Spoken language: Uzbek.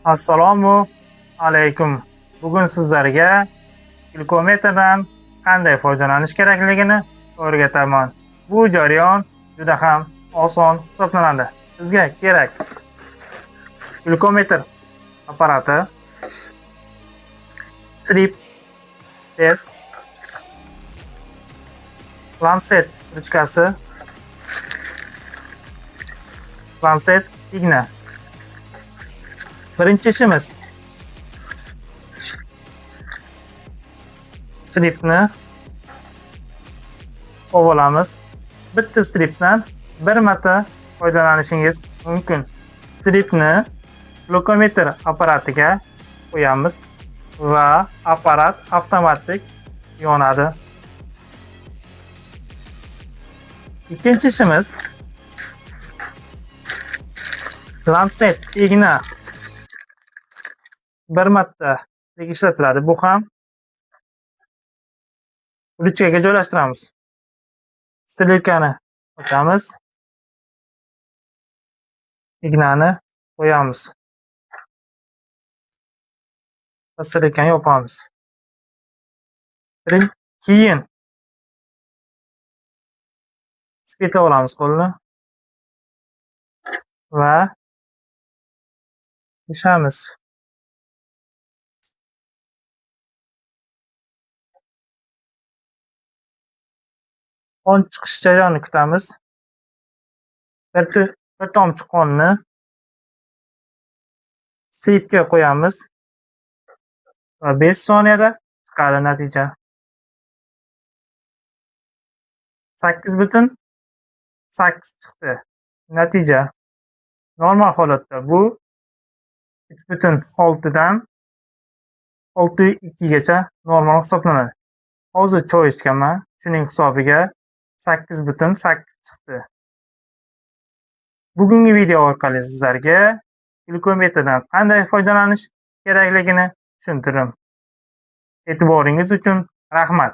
Assalomu alaykum. Bugun sizlarga glukometrdan qanday foydalanish kerakligini o'rgataman. Bu jarayon juda ham oson hisoblanadi. Bizga kerak glukometr apparati, strip test, lanset ruchkasi, lanset igna. Birinchi ishimiz stripni olamiz. Bitta stripdan bir marta foydalanishingiz mumkin. Stripni glukometr apparatiga qo'yamiz va apparat avtomatik yonadi. Ikkinchi ishimiz lanset igna bir marta ishlatiladi. Bu ham ruchkaga joylashtiramiz. Strelkani ochamiz. Ignani qo'yamiz. Va strelkani yopamiz. Keyin spirtga olamiz qo'lni va yechamiz. Qon chiqish jarayonini kutamiz. Bir tomchi qonni stripga qo'yamiz va 5 soniyada chiqadi natija. 8,8 chiqdi. Natija normal holatda bu 3,6 dan 6,2 gacha normal hisoblanadi. Hozir choy ichganman, shuning hisobiga 8,8 chiqdi. Bugungi video orqali sizlarga glukometrdan qanday foydalanish kerakligini tushuntirdim. E'tiboringiz uchun rahmat.